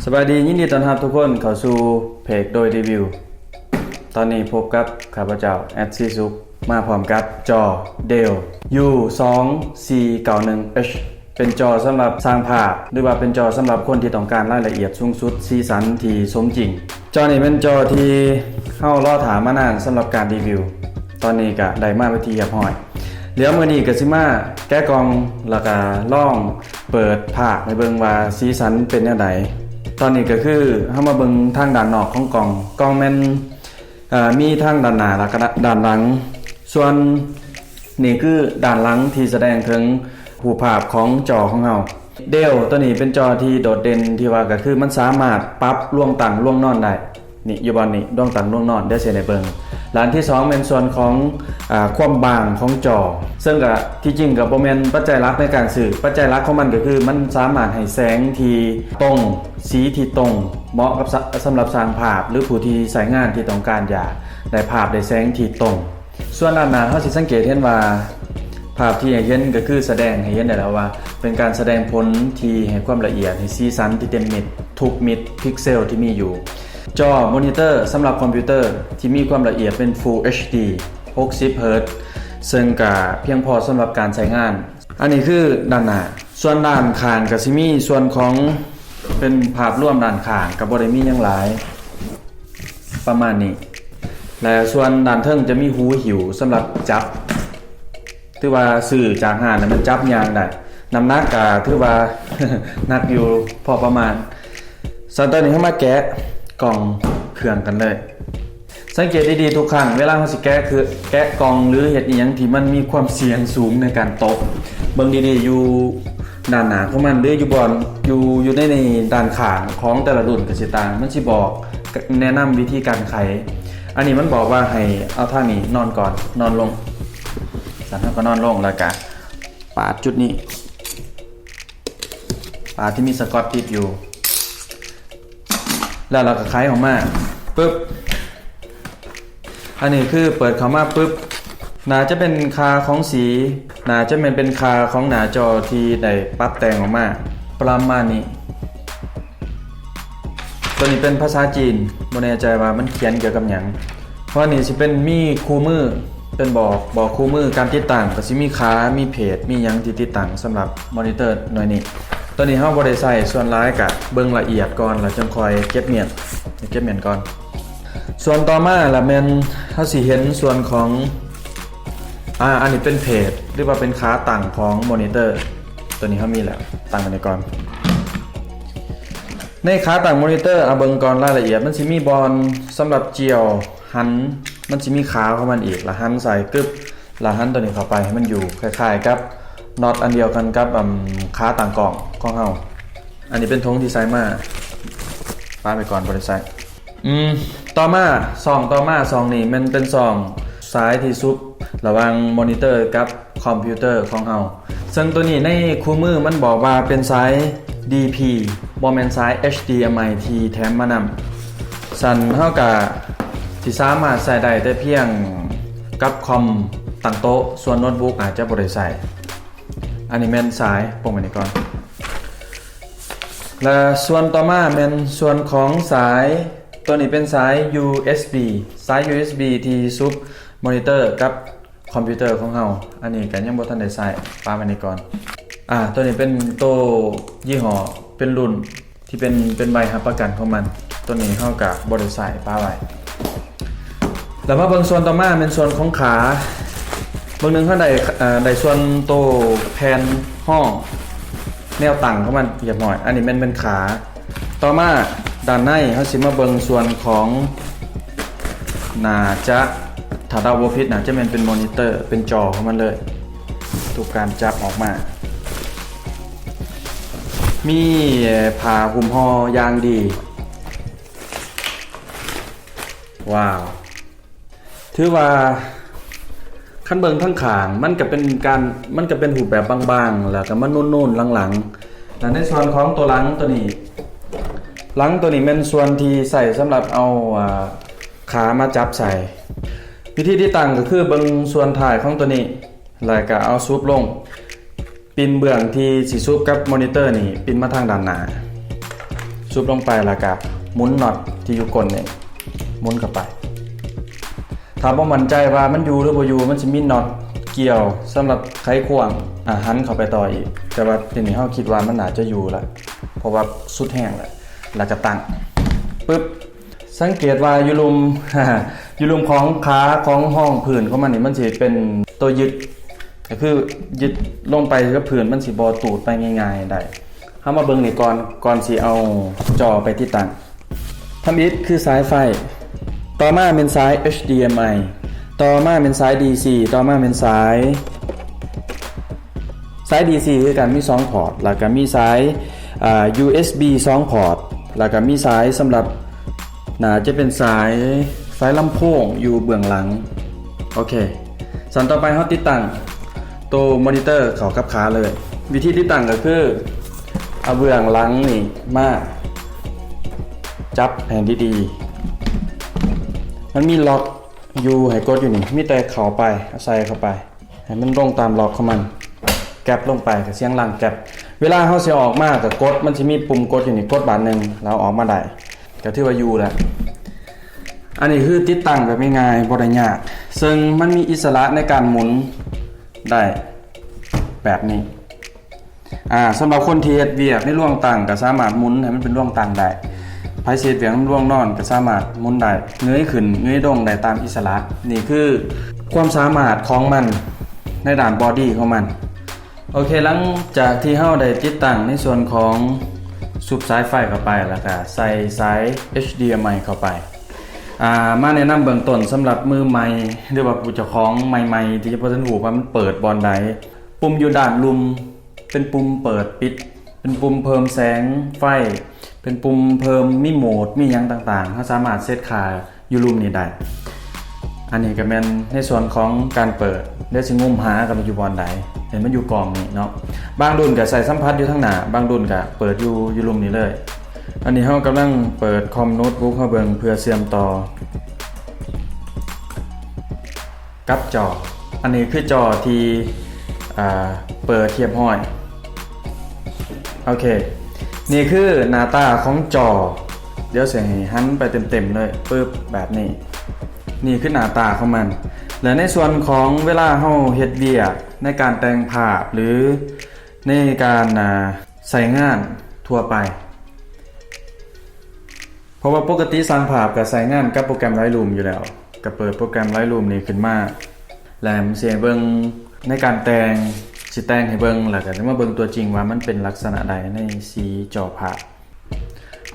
ສະບາຍດີ, ຍິນດີຕ້ອນຮັບທຸກຄົນເຂົ້າສູ່ເພຈໂດຍຣີວິວ. ຕອນນີ້ພົບກັບຂ້າພະເຈົ້າ ແອັດ ສີສຸກ ມາພ້ອມກັບຈໍເດວຢູສອງສີ່ເກົ້າໜຶ່ງເອັດ ເປັນຈໍສຳລັບຊ່າງພາບ ຫຼືວ່າເປັນຈໍສຳລັບຄົນທີ່ຕ້ອງການລາຍລະອຽດສູງສຸດ, ສີສັນທີ່ສົມຈິງ. ຈໍນີ້ແມ່ນຈໍທີ່ເຮົາລໍຖ້າມານານສຳລັບການຣີວິວ, ຕອນນີ້ກະໄດ້ມາເປັນທີ່ຮຽບຮ້ອຍ. ດຽວມື້ນີ້ກະຊິມາແກະກ່ອງ ແລ້ວກະລອງເປີດພາກໃຫ້ເບິ່ງວ່າສີສັນເປັນແນວໃດ. ຕອນນີ້ກະຄືເຮົາມາເບິ່ງທາງດ້ານນອກຂອງກ່ອງ. ກ່ອງແມ່ນ ເອີ ມີທັງດ້ານໜ້າ ແລ້ວກະດ້ານຫຼັງ. ສ່ວນນີ້ຄືດ້ານຫຼັງທີ່ສະແດງເຖິງຮູບພາບຂອງຈໍຂອງເຮົາ. ເດວໂຕນີ້ເປັນຈໍທີ່ໂດດເດັ່ນ ທີ່ວ່າກະຄືມັນສາມາດປັບລວງຕັ້ງລວງນອນໄດ້. ນີ້ ຢູ່ບ່ອນນີ້ ລວງຕັ້ງລວງນອນ, ດຽວຊິໃຫ້ເບິ່ງ. ແລະ ອັນທີສອງແມ່ນສ່ວນຂອງ ອາ ຄວາມບາງຂອງຈໍ, ເຊິ່ງກະທີ່ຈິງກະບໍ່ແມ່ນປັດໄຈຫຼັກໃນການຊື້. ປັດໄຈຫຼັກຂອງມັນກະຄືມັນສາມາດໃຫ້ແສງທີ່ຕົງ, ສີທີ່ຕົງ, ເໝາະກັບ ສະ ສຳລັບຊ່າງພາບ ຫຼື ຜູ້ທີ່ໃຊ້ງານທີ່ຕ້ອງການຢາກໄດ້ພາບໄດ້ແສງທີ່ຕົງ. ສ່ວນດ້ານໜ້າເຮົາຊິສັງເກດເຫັນວ່າ ພາບທີ່ໃຫ້ເຫັນກະຄືສະແດງໃຫ້ເຫັນໄດ້ແລ້ວວ່າ ເປັນການສະແດງຜົນທີ່ໃຫ້ຄວາມລະອຽດ, ໃຫ້ສີສັນທີ່ເຕັມເມັດ, ທຸກມິດພິກເຊວທີ່ມີຢູ່. ຈໍມໍນິເຕີສຳລັບຄອມພິວເຕີທີ່ມີຄວາມລະອຽດເປັນ Full ເອັດ ດີ ຫົກສິບເຮີດ ເຊິ່ງກະພຽງພໍສຳລັບການໃຊ້ງານ. ອັນນີ້ຄືດ້ານໜ້າ. ສ່ວນດ້ານຂ້າງກະຊິມີສ່ວນຂອງ ເປັນພາບລວມດ້ານຂ້າງ ກະບໍ່ໄດ້ມີຫຍັງຫຼາຍ ປະມານນີ້. ແລະ ສ່ວນດ້ານເທິງຈະມີຫູຫິ້ວສຳລັບຈັບ, ຖືວ່າຊື້ຈາກຮ້ານນະ ມັນຈັບຍ່າງໄດ້. ນ້ຳໜັກກະຖືວ່າໜັກຢູ່ພໍປະມານ. ສ່ວນຕອນນີ້ເຮົາມາແກະກ່ອງເຄື່ອງກັນເລີຍ. ສັງເກດດີໆ ທຸກຄັ້ງເວລາເຮົາຊິແກະ ຄື ແກະກ່ອງ ຫຼື ເຮັດອີ່ຫຍັງທີ່ມັນມີຄວາມສ່ຽງສູງໃນການຕົກ, ເບິ່ງດີໆ ຢູ່ດ້ານໜ້າຂອງມັນ ຫຼື ຢູ່ບ່ອນ ຢູ່ ຢູ່ໃນ ໃນດ້ານຂ້າງຂອງແຕ່ລະລຸ້ນກະຊິຕ່າງ, ມັນຊິບອກ ແນະນຳວິທີການໄຂ. ອັນນີ້ມັນບອກວ່າໃຫ້ເອົາທາງນີ້ນອນກ່ອນ, ນອນລົງ. ຊັ້ນເຮົາກະນອນລົງ ແລ້ວກະປາດຈຸດນີ້. ປາທີ່ມີສະກອດຕິດຢູ່ ແລ້ວເຮົາກະໄຂອອກມາ ປຶບ. ອັນນີ້ຄືເປີດເຂົ້າມາປຶບ ໜ້າຈະເປັນຄ່າຂອງສີ, ໜ້າຈະແມ່ນເປັນຄ່າຂອງໜ້າຈໍທີ່ໄດ້ປັບແຕ່ງອອກມາ ປະມານນີ້. ໂຕນີ້ເປັນພາສາຈີນ, ບໍ່ແນ່ໃຈວ່າມັນຂຽນກ່ຽວກັບຫຍັງ. ເພາະວ່ານີ້ຊິເປັນມີຄູ່ມື ເປັນບອກ ບອກຄູ່ມືການຕິດຕັ້ງ, ກະຊິມີຂາ ມີເພດ ມີຫຍັງທີ່ຕິດຕັ້ງສຳລັບມໍນິເຕີໜ່ວຍນີ້. ໂຕນີ້ເຮົາບໍ່ໄດ້ໃຊ້, ສ່ວນຫຼາຍກະເບິ່ງລະອຽດກ່ອນ ແລ້ວຈັ່ງຄ່ອຍເກັບມ້ຽນ, ເກັບມ້ຽນກ່ອນ. ສ່ວນຕໍ່ມາລະແມ່ນເຮົາຊິເຫັນສ່ວນຂອງ ອາ ອັນນີ້ເປັນເພດ ຫຼືວ່າເປັນຂາຕັ້ງຂອງມໍນິເຕີ. ໂຕນີ້ເຮົາມີແລ້ວ, ຕັ້ງໄວ້ນີ້ກ່ອນ. ໃນຂາຕັ້ງມໍນິເຕີ ເອົາເບິ່ງກ່ອນລາຍລະອຽດ, ມັນຊິມີບ່ອນສຳລັບຈຽວຫັນ, ມັນຊິມີຂາຂອງມັນອີກ, ລະຫັນໃສ່ ກຶບ, ລະຫັນໂຕນີ້ເຂົ້າໄປໃຫ້ມັນຢູ່ ຄ້າຍໆກັບນັອດອັນດຽວກັນກັບ ອາ ຂາຕັ້ງກ້ອງຂອງເຮົາ. ອັນນີ້ເປັນຖົງທີ່ໃສ່ມາ, ປະໄວ້ກ່ອນ ບໍ່ໄດ້ໃສ່. ອືມ ຕໍ່ມາ ຊ່ອງຕໍ່ມາ ຊ່ອງນີ້ແມ່ນເປັນຊ່ອງສາຍທີ່ສຸບລະຫວ່າງມໍນິເຕີກັບຄອມພິວເຕີຂອງເຮົາ. ເຊິ່ງໂຕນີ້ໃນຄູ່ມືມັນບອກວ່າເປັນສາຍດີພີ ບໍ່ແມ່ນສາຍເອັດດີເອັມໄອທີ່ແຖມມານຳ. ຊັ້ນເຮົາກະຊິສາມາດໃຊ້ໄດ້ແຕ່ພຽງກັບຄອມຕັ້ງໂຕະ, ສ່ວນໂນ້ດບຸກອາດຈະບໍ່ໄດ້ໃຊ້. ອັນນີ້ແມ່ນສາຍ, ປົງໄວ້ນີ້ກ່ອນ. ແລະ ສ່ວນຕໍ່ມາແມ່ນສ່ວນຂອງສາຍ, ໂຕນີ້ເປັນສາຍຢູເອັສບີ, ສາຍຢູເອັສບີທີ່ສຸບມໍນິເຕີກັບຄອມພິວເຕີຂອງເຮົາ. ອັນນີ້ກະຍັງບໍ່ທັນໄດ້ໃຊ້, ປະໄວ້ນີ້ກ່ອນ. ອາ ໂຕນີ້ເປັນໂຕຍີ່ຫໍ້, ເປັນລຸ້ນ ທີ່ເປັນ ເປັນໃບຮັບປະກັນຂອງມັນ. ໂຕນີ້ເຮົາກະບໍ່ໄດ້ໃຊ້, ປະໄວ້. ແລ້ວມາເບິ່ງສ່ວນຕໍ່ມາແມ່ນສ່ວນຂອງຂາ. ເບິ່ງໜຶ່ງເຮົາໄດ້ ເອີ ໄດ້ສ່ວນໂຕແຜ່ນຮອງແນວຕັ້ງຂອງມັນຮຽບຮ້ອຍ. ອັນນີ້ແມ່ນ ແມ່ນຂາ. ຕໍ່ມາດ້ານໃນເຮົາຊິມາເບິ່ງສ່ວນຂອງ ໜ້າຈະ ຖ້າເດົາບໍ່ຜິດ ໜ້າຈະແມ່ນເປັນມໍນິເຕີ, ເປັນຈໍຂອງມັນເລີຍ. ທຸກການຈັບອອກມາ ມີຜ້າຫຸ້ມຫໍ່ຢ່າງດີ. ວ້າວ ຖືວ່າຄັນເບິ່ງທາງຂ້າງ ມັນກະເປັນການ ມັນກະເປັນຮູບແບບບາງໆ ແລ້ວກະມານູນໆຫຼັງໆ. ແລະ ໃນສ່ວນຂອງຕົວຫຼັງໂຕນີ້ ຫຼັງໂຕນີ້ແມ່ນສ່ວນທີ່ໃຊ້ສຳລັບເອົາ ອາ ຂາມາຈັບໃສ່. ວິທີຕິດຕັ້ງກະຄືເບິ່ງສ່ວນທ້າຍຂອງໂຕນີ້ ແລ້ວກະເອົາຊຸບລົງ. ປິ່ນເບື້ອງທີ່ຊິຊຸບກັບມໍນິເຕີນີ້ ປິ່ນມາທາງດ້ານໜ້າ. ຈຸບລົງໄປ ແລ້ວກະໝູນນັອດທີ່ຢູ່ກົ້ນນີ້ ໝູນເຂົ້າໄປ. ຖ້າບໍ່ໝັ້ນໃຈວ່າມັນຢູ່ຫຼືບໍ່ຢູ່ ມັນຊິມີນັອດກ່ຽວສຳລັບໄຂຄວງ ອາ ຫັນເຂົ້າໄປຕໍ່ອີກ, ແຕ່ວ່າທີນີ້ເຮົາຄິດວ່າມັນໜ້າຈະຢູ່ລະ ເພາະວ່າສຸດແຮງແລ້ວ ແລ້ວກະຕັ້ງປຶບ. ສັງເກດວ່າຢູ່ລຸ່ມ ຢູ່ລຸ່ມຂອງຂາຂອງຮອງພື້ນຂອງມັນນີ້ ມັນຊິເປັນໂຕຍຶດ ກໍຄືຍຶດລົງໄປກັບພື້ນ ມັນຊິບໍ່ຕູດໄປງ່າຍໆໄດ້. ເຮົາມາເບິ່ງນີ້ກ່ອນ ກ່ອນຊິເອົາຈໍໄປຕິດຕັ້ງ. ທຳອິດຄືສາຍໄຟ, ຕໍ່ມາແມ່ນສາຍ ເອັດດີເອັມໄອ, ຕໍ່ມາແມ່ນສາຍ ດີຊີ, ຕໍ່ມາແມ່ນສາຍ ສາຍ ດີຊີ ຄືກັນ ມີສອງພອດ, ແລ້ວກໍມີສາຍ ອາ ຢູເອັສບີ ສອງພອດ, ແລ້ວກໍມີສາຍສຳລັບ ໜ້າຈະເປັນສາຍ ສາຍລຳໂພງຢູ່ເບື້ອງຫຼັງ. ໂອເຄ, ຂັ້ນຕໍ່ໄປເຮົາຕິດຕັ້ງໂຕມອນິເຕີເຂົ້າກັບຂາເລີຍ. ວິທີຕິດຕັ້ງກໍຄື ເອົາເບື້ອງຫຼັງນີ້ມາຈັບໃຫ້ດີໆ, ມັນມີລັອກຢູ່ ໃຫ້ກົດຢູ່ນີ້, ມີແຕ່ເຂົ້າໄປ ເອົາໃສ່ເຂົ້າໄປ ໃຫ້ມັນລົງຕາມລັອກຂອງມັນ, ແກັບລົງໄປ ກໍສຽງດັງແກັບ. ເວລາເຮົາຊິເອົາອອກມາກໍກົດ, ມັນຊິມີປຸ່ມກົດຢູ່ນີ້, ກົດບາດໜຶ່ງ ແລ້ວເອົາອອກມາໄດ້ ກໍຖືວ່າຢູ່ແລ້ວ. ອັນນີ້ຄືຕິດຕັ້ງແບບງ່າຍໆ ບໍ່ໄດ້ຍາກ, ເຊິ່ງມັນມີອິດສະຫຼະໃນການໝູນໄດ້ແບບນີ້. ອາ ສຳລັບຄົນທີ່ເຮັດວຽກໃນລວງຕັ້ງ ກໍສາມາດໝູນໃຫ້ມັນເປັນລວງຕັ້ງໄດ້, ໃຜຊິເຮັດວຽກນຳລວງນອນ ກໍສາມາດໝູນໄດ້, ເງີຍຂຶ້ນເງີຍລົງໄດ້ຕາມອິດສະຫຼະ. ນີ້ຄືຄວາມສາມາດຂອງມັນໃນດ້ານບອດີ້ຂອງມັນ. ໂອເຄ, ຫຼັງຈາກທີ່ເຮົາໄດ້ຕິດຕັ້ງໃນສ່ວນຂອງຊຸບສາຍໄຟເຂົ້າໄປ ແລ້ວກໍໃສ່ສາຍ ເອັດດີເອັມໄອ ເຂົ້າໄປ, ອາ ມາແນະນຳເບື້ອງຕົ້ນສຳລັບມືໃໝ່ ຫຼືວ່າຜູ້ເຈົ້າຂອງໃໝ່ໆ ທີ່ຍັງບໍ່ທັນຮູ້ວ່າມັນເປີດບ່ອນໃດ. ປຸ່ມຢູ່ດ້ານລຸ່ມ ເປັນປຸ່ມເປີດປິດ, ເປັນປຸ່ມເພີ່ມແສງໄຟ, ເປັນປຸ່ມເພີ່ມ ມີໂໝດ ມີຫຍັງຕ່າງໆ, ເຮົາສາມາດເຊັດຄ່າຢູ່ລຸ່ມນີ້ໄດ້. ອັນນີ້ກໍແມ່ນໃນສ່ວນຂອງການເປີດ, ດຽວຊິງຸມຫາກັນວ່າຢູ່ບ່ອນໃດ, ເຫັນມັນຢູ່ກ່ອງນີ້ເນາະ. ບາງລຸ້ນກໍໃສ່ສຳຜັດຢູ່ທາງໜ້າ, ບາງລຸ້ນກໍເປີດຢູ່ ຢູ່ລຸ່ມນີ້ເລີຍ. ອັນນີ້ເຮົາກຳລັງເປີດຄອມໂນ້ດບຸກເຮົາເບິ່ງ ເພື່ອເຊື່ອມຕໍ່ກັບຈໍ. ອັນນີ້ຄືຈໍທີ່ ອາ ເປີດຮຽບຮ້ອຍ. ໂອເຄ, ນີ້ຄືໜ້າຕາຂອງຈໍ. ດຽວຊິໃຫ້ຫັນໄປເຕັມໆເລີຍ, ປຶບ, ແບບນີ້. ນີ້ຄືໜ້າຕາຂອງມັນ. ແລະ ໃນສ່ວນຂອງເວລາເຮົາເຮັດວຽກໃນການແຕ່ງພາບ ຫຼື ໃນການ ອາ ໃຊ້ງານທົ່ວໄປ, ເພາະວ່າປົກກະຕິຊ່າງພາບກໍໃຊ້ງານກັບໂປຣແກຣມ Lightroom ຢູ່ແລ້ວ, ກໍເປີດໂປຣແກຣມ Lightroom ນີ້ຂຶ້ນມາ ແລ້ວມັນຊິໃຫ້ເບິ່ງໃນການແຕ່ງ, ຊິແຕ່ງໃຫ້ເບິ່ງ ແລ້ວກໍຈະມາເບິ່ງຕົວຈິງວ່າມັນເປັນລັກສະນະໃດໃນສີຈໍພາບ.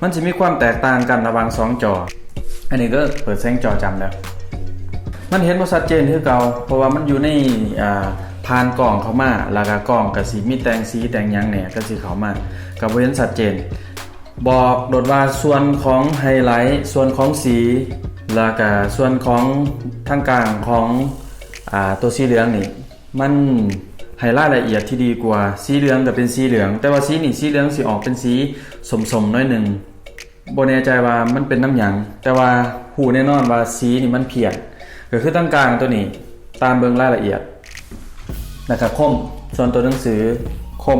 ມັນຊິມີຄວາມແຕກຕ່າງກັນລະຫວ່າງສອງຈໍ. ອັນນີ້ກໍເປີດແສງຈໍຈຳແລ້ວ. ມັນເຫັນບໍ່ຊັດເຈນຄືເກົ່າ, ເພາະວ່າມັນຢູ່ໃນ ອາ ຜ່ານກ້ອງເຂົ້າມາ, ແລ້ວກໍກ້ອງກໍຊິມີແຕ່ງສີແຕ່ງຫຍັງແດ່, ກໍຊິເຂົ້າມາ ກໍບໍ່ເຫັນຊັດເຈນ. ບອກໂລດວ່າສ່ວນຂອງໄຮໄລ, ສ່ວນຂອງສີ, ແລ້ວກະສ່ວນຂອງທາງກາງຂອງ ອາ ຕົວສີເຫຼືອງນີ້ ມັນໃຫ້ລາຍລະອຽດທີ່ດີກວ່າ. ສີເຫຼືອງກະເປັນສີເຫຼືອງ, ແຕ່ວ່າສີນີ້ ສີເຫຼືອງຊິອອກເປັນສີສົ້ມໆໜ້ອຍໜຶ່ງ. ບໍ່ແນ່ໃຈວ່າມັນເປັນນຳຫຍັງ, ແຕ່ວ່າຮູ້ແນ່ນອນວ່າສີນີ້ມັນພຽນ. ກະຄືທາງກາງໂຕນີ້, ຕາມເບິ່ງລາຍລະອຽດ. ແລ້ວກະຄົມ, ສ່ວນຕົວໜັງສືຄົມ,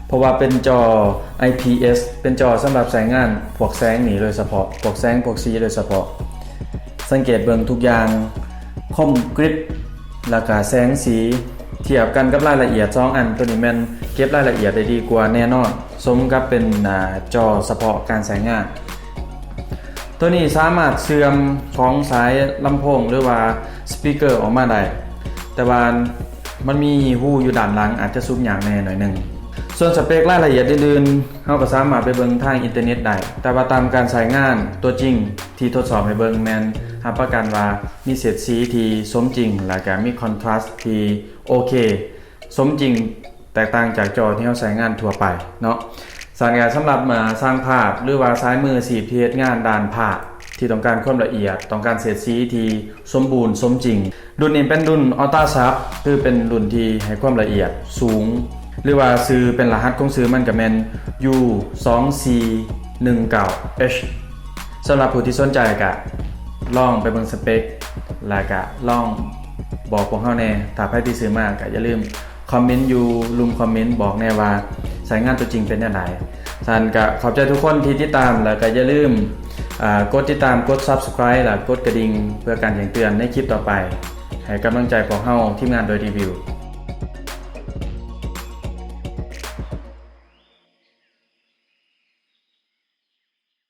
ເພາະວ່າເປັນຈໍ ໄອພີເອສ, ເປັນຈໍສຳລັບໃຊ້ງານພວກແສງນີ້ໂດຍສະເພາະ, ພວກແສງ, ພວກສີໂດຍສະເພາະ. ສັງເກດເບິ່ງທຸກຢ່າງ, ຄົມກຣິບ, ແລ້ວກະແສງສີ, ທຽບກັນກັບລາຍລະອຽດສອງອັນ, ໂຕນີ້ແມ່ນເກັບລາຍລະອຽດໄດ້ດີກວ່າແນ່ນອນ, ສົມກັບເປັນ ອາ ຈໍສະເພາະການໃຊ້ງານ. ໂຕນີ້ສາມາດເຊື່ອມຂອງສາຍລຳໂພງ ຫຼືວ່າສະປີກເກີອອກມາໄດ້, ແຕ່ວ່າມັນມີຮູຢູ່ດ້ານຫຼັງ, ອາດຈະສຸກຍາກແດ່ໜ້ອຍໜຶ່ງ. ສ່ວນສະເປັກລາຍລະອຽດອື່ນໆ ເຮົາກໍສາມາດໄປເບິ່ງທາງອິນເຕີເນັດໄດ້, ແຕ່ວ່າຕາມການໃຊ້ງານຕົວຈິງທີ່ທົດສອບໃຫ້ເບິ່ງ ແມ່ນຮັບປະກັນວ່າມີເສດສີທີ່ສົມຈິງ ແລະກະມີຄອນທຣາສທີ່ໂອເຄ ສົມຈິງ ແຕກຕ່າງຈາກຈໍທີ່ເຮົາໃຊ້ງານທົ່ວໄປເນາະ. ສານການສຳລັບ ອາ ຊ່າງພາບ ຫຼືວ່າສາຍມືອາຊີບທີ່ເຮັດງານດ້ານພາບ ທີ່ຕ້ອງການຄວາມລະອຽດ, ຕ້ອງການເສດສີທີ່ສົມບູນສົມຈິງ, ລຸ້ນນີ້ເປັນລຸ້ນອັລຕຣາຊັບ ຄືເປັນລຸ້ນທີ່ໃຫ້ຄວາມລະອຽດສູງ ຫຼືວ່າຊື່ເປັນລະຫັດຂອງຊື່ມັນກະແມ່ນ ຢູສອງສີ່ໜຶ່ງເກົ້າເອັດ. ສຳລັບຜູ້ທີ່ສົນໃຈກະລອງໄປເບິ່ງສະເປັກ ແລະກະລອງບອກພວກເຮົາແດ່. ຖ້າໃຜທີ່ຊື້ມາກະຢ່າລືມ ຄອມເມັນຢູ່ລຸ່ມຄອມເມັນບອກແດ່ວ່າໃຊ້ງານຕົວຈິງເປັນແນວໃດ. ຊັ້ນກະຂອບໃຈທຸກຄົນທີ່ຕິດຕາມ ແລ້ວກະຢ່າລືມ ອ່າ ກົດຕິດຕາມ ກົດ Subscribe ແລະ ກົດກະດິ່ງ ເພື່ອການແຈ້ງເຕືອນໃນຄລິບຕໍ່ໄປ. ໃຫ້ກຳລັງໃຈພວກເຮົາ ທີມງານໂດຍ D-View.